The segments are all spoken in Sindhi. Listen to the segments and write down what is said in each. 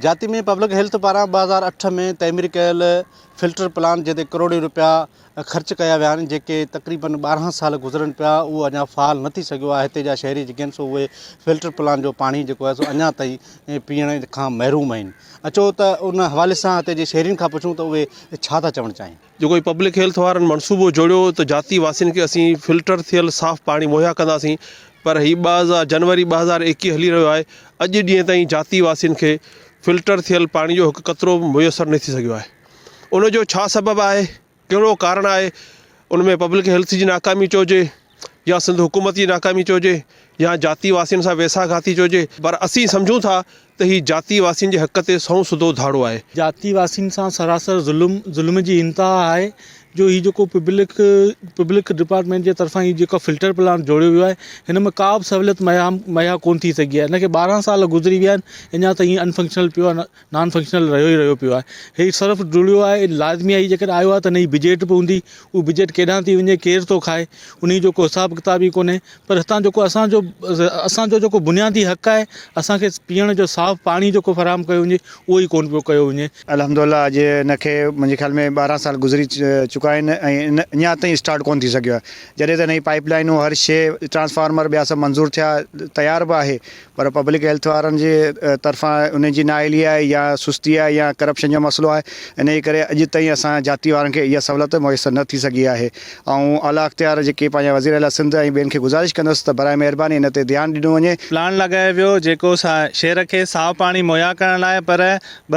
جاتي ۾ پبلڪ هيلٿ پاران 2008 ۾ تعمير ڪيل فلٽر پلانٽ جنهن تي ڪروڙين روپيا خرچ ڪيا ويا آهن جيڪي تقريبن 12 سال گذرن پيا اهو اڃا فعال نه ٿي سگهيو آهي هتي جا شهري جيڪي آهن سو اهي فلٽر پلانٽ جو پاڻي جيڪو آهي سو اڃا تائين پيئڻ کان محروم آهن اچو ته ان حوالي سان هتي جي شهرين کان پڇون ته اهي ڇا ٿا چوڻ چاهين. جيڪو هي پبلڪ هيلٿ وارن منصوبو جوڙيو ته جاتي واسين کي اسين فلٽر ٿيل صاف پاڻي مهيا ڪنداسين پر هي 2000 جنوري 2021 هلي رهيو آهي اڄ ڏينهن تائين جاتي واسين کي فلٽر ٿيل پاڻي جو هڪ قطرو به ميسر نه ٿي سگهيو آهي ان جو ڇا سبب آهي ڪهڙو ڪارڻ آهي ان ۾ پبلڪ هيلٿ جي ناڪامي چئجي يا سنڌ حڪومت جي ناڪامي چئجي يا جاتي واسين سان ويساهه گهاتي چئجي پر اسين سمجهون ٿا ته هي جاتي واسين جي حق تي سنئون سڌو ڌاڙو آهي. جاتي واسين سان سراسر ظلم ظلم جي انتها آهي جو هي جيڪو پبلڪ پبلڪ ڊپارٽمينٽ جي طرفان هي جيڪو فلٽر پلانٽ جوڙيو ويو آهي هن ۾ ڪا به سهولت مهيا مهيا ڪون ٿي سگهي آهي هن کي 12 سال گذري ويا آهن اڃا تائين ان فنڪشنل پيو آهي نان فنڪشنل رهيو ئي رهيو پيو آهي هي صرف جڙيو آهي لازمي آهي جيڪڏهن آيو آهي ته نئين بجيٽ به هوندي اهو بجيٽ ڪيڏانهن ٿي وڃي ڪير ٿو کائي انهي جو ڪو حساب ڪتاب ئي ڪونهي پر هتان جيڪو اسان جو اسان جو جيڪو بنيادي حق آهي اسان کي پيئڻ جو صاف پاڻي جيڪو فراهم ڪيو وڃي اهو ئي ڪونه پيو ڪيو وڃي. الحمدالله اڄ ان کي منهنجي خيال ۾ 12 سال گذري چڪا آهن ۽ اڃا تائين اسٽارٽ ڪونه ٿي سگهيو آهي جڏهن ته نئين پائپ لائنون هر شي ٽرانسفارمر ٻيا سڀ منظور ٿيا تيار به آهي پر پبلڪ هيلٿ وارن جي طرفان انهن جي نااهلي آهي يا سستي آهي يا ڪرپشن جو مسئلو آهي انهي ڪري اڄ تائين اسان جاتي وارن کي اها سهولت ميسر نه ٿي سگهي آهي آئون اعليٰ اختيار جيڪي پنهنجا وزير اعليٰ سنڌ ۽ ٻين کي گذارش ڪندس ته براء مهرباني ان تي ڌيان ڏنو وڃي. پلانٽ لڳايو ويو جيڪو شهر کي صاف پاڻي مهيا ڪرڻ لاء پر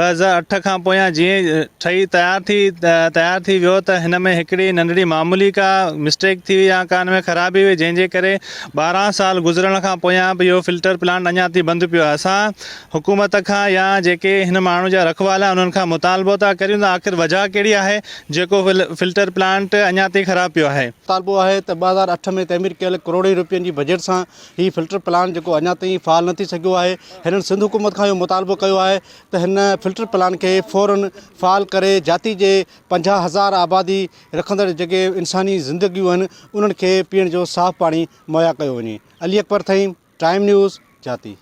2008 کان پويان جيئن ٺهي تيار ٿي تيار ٿي ويو ته هن ۾ هڪڙي ننڍڙي معمولي ڪا مسٽيڪ ٿي وئي يا ڪا ان ۾ خرابي هئي جنهن جي ڪري 12 سال گذرڻ کان پويان به اهو فلٽر پلانٽ اڃا تائين بند پيو آهي اسان حڪومت کان يا جيڪي هن ماڻهو جا رکوالا آهن انهن کان مطالبو ٿا ڪريون ته آخر وجهه ڪهڙي آهي جيڪو فلٽر پلانٽ اڃا تائين خراب پيو آهي. مطالبو آهي ته 2008 ۾ تعمير ڪيل ڪروڙين روپين جي بجيٽ سان هي فلٽر پلانٽ جيڪو اڃا تائين فعال نه ٿي سگهيو آهي هنن سنڌ حڪومت کان اهو مطالبو ڪيو آهي ته هن فلٽر پلانٽ کي فورن فعال ڪري جاتي جي 50 هزار آبادي رکندڙ جيڪي انساني زندگيون آهن انهن کي پيئڻ جو صاف پاڻي مهيا ڪيو وڃي علي اڪبر ٿهيم ٽائيم نيوز جاتي.